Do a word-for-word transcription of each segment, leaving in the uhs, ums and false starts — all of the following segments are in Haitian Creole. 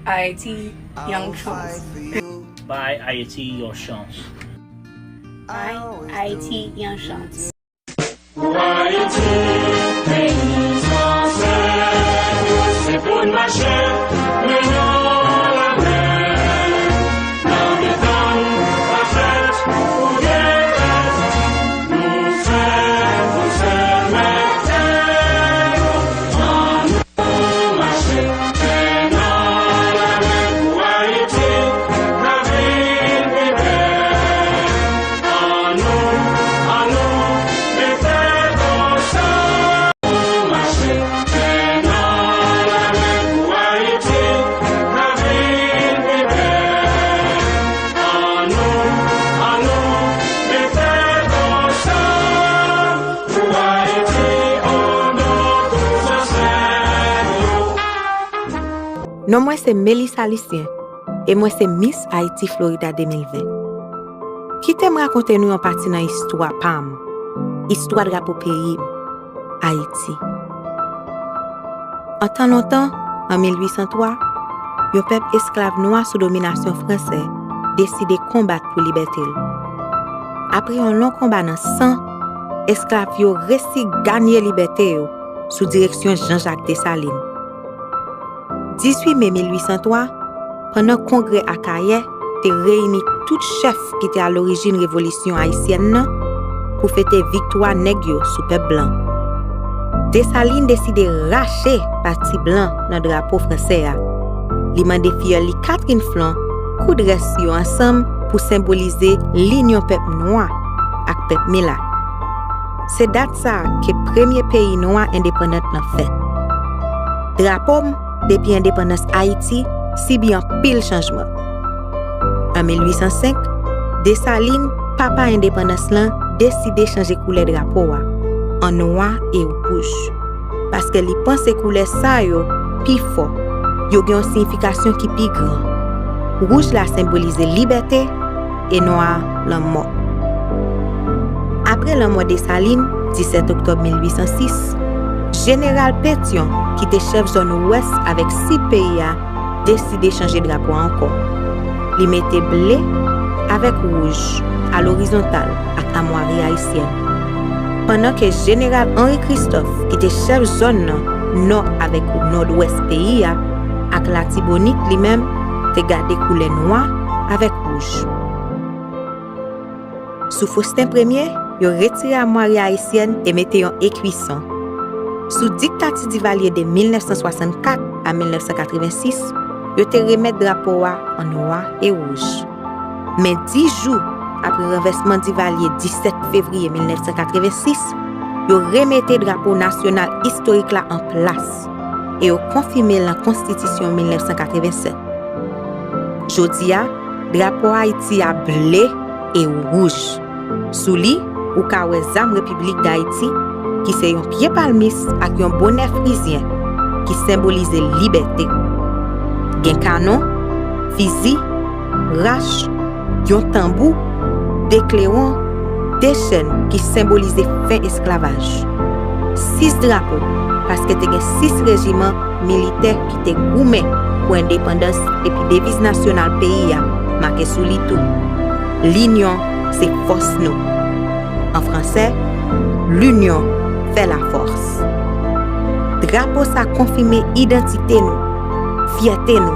Ayiti, yon chans. Bay Ayiti yon chans. Bay Ayiti yon chans. Pou Ayiti, peyi zansèt nou, se pou n mache, men nan lamen. Nan detann, pa fèt pou defèt, nou fè pou sèl mèt tè nou. Ann nou mache, men nan lamen pou Ayiti ka vin pi bèl. Ann nou, ann nou, mete ansanm pou mache, men nan lamen pou Ayiti ka vin pi bèl. Ann nou, ann nou, mete ansanm pou Ayiti, o non pou zansèt nou. Non mwen se Melissa Lucien e mwen se Miss Haiti Florida de mil ven. Kite m rakonte nou yon pati nan istwa pa m, istwa drapo peyi m, Ayiti. An tan lontan, an mil uit san twa, yon pèp esklav nwa sou dominasyon fransè deside konbat pou libète l. Apre yon lon konba nan san, esklav yo resi ganye libète yo sou direksyon Jean-Jacques Dessalines. Dizuit me mil uit san twa, pandan kongrè Akayè te reyini tout chèf ki te alorijin revolisyon ayisyèn nan pou fete viktwa nèg yo sou pèp blan. Desalin deside rache pati blan nan drapo fransè a. Li mande fiyèl li Catherine Flon koud rès yo ansanm pou senbolize linyon pèp nwa ak pèp milat. Se dat sa a ke premye peyi nwa endepandant lan fèt. Drapo m, depi endepandans Ayiti, sibi anpil chanjman. An mil uit san senk, Desalin, papa endepandans lan, deside chanje koulè drapo a an nwa e wouj, paske li panse koulè sa yo pi fò, yo gen yon siyifikasyon ki pi gran. Wouj la senbolize libète e nwa a lanmò. Apre lanmò Desalin, disèt oktòb mil uit san sis, Jeneral Petyon, ki te chèf zòn wès avèk sid peyi a, deside chanje drapo a ankò. Li mete ble avèk wouj a lorizontal ak amwari ayisyèn. Pandan ke Jeneral Henri Christophe, ki te chèf zòn nan nò avèk nòdwès peyi a, ak Latibonit li menm, te gade koulè nwa avèk wouj. Sou Faustin Premye, yo retire amwari ayisyèn e mete yon ekison. Sou diktati Divalye de mil nèf san swasannkat a mil nèf san katrevensis, yo te remèt drapo a an nwa e wouj. Men dis jou apre ranvèsman Divalye disèt fevriye mil nèf san katrevensis, yo remete drapo nasyonal istorik la an plas e yo konfime l nan Konstitisyon mil nèf san katrevensèt. Jodi a, drapo Ayiti a ble e wouj. Sou li, ou ka wè zam Repiblik Dayiti, ki se yon pye palmis ak yon bonè frizyen ki senbolize libète. Gen kanon, fizi, rach, yon tanbou, de klewon, de chèn ki senbolize fen esklavaj. Sis drapo, paske te gen sis rejiman militè ki te goumen pou endepandans epi deviz nasyonal peyi a make sou li tou. Linyon se fòs nou. An fransè, l'union fait la force. Drapo sa konfime idantite nou, fyète nou,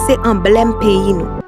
se anblèm peyi nou.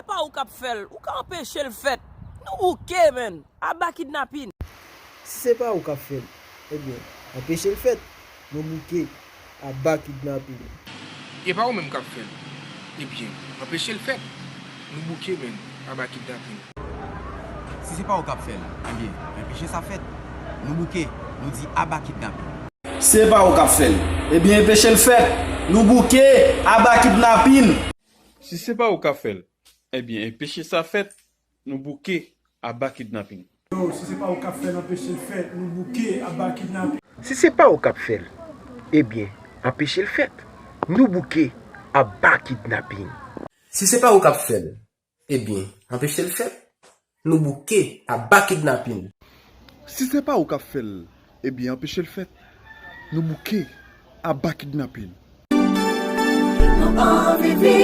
Pa ou k ap fè l, ou ka anpeche l fèt. Nou bouke, menn. Aba kidnapin. Si se pa ou k ap fè l, ebyen, anpeche l fèt. Nou bouke. Aba kidnapin. E pa ou menm k ap fè l, ebyen, anpeche l fèt. Nou bouke, menn. Aba kidnapin. Si se pa ou k ap fè l, ebyen, anpeche sa fèt. Nou bouke. Nou di aba kidnapin. Si se pa ou k ap fè l, ebyen, anpeche l fèt. Nou bouke. Aba kidnapin. Si se pa ou k ap fè l, ebyen, anpeche sa fèt. Nou bouke. Aba kidnapin. Yo, si se pa ou k ap fè l, anpeche l fèt. Nou bouke. Aba kidnapin. Si se pa ou k ap fè l, ebyen, anpeche l fèt. Nou bouke. Aba kidnapin. Si se pa ou k ap fè l, ebyen, anpeche l fèt. Nou bouke. Aba kidnapin. Si se pa ou k ap fè l, ebyen, anpeche l fèt. Nou bouke. Aba kidnapin. Nou anvi viv.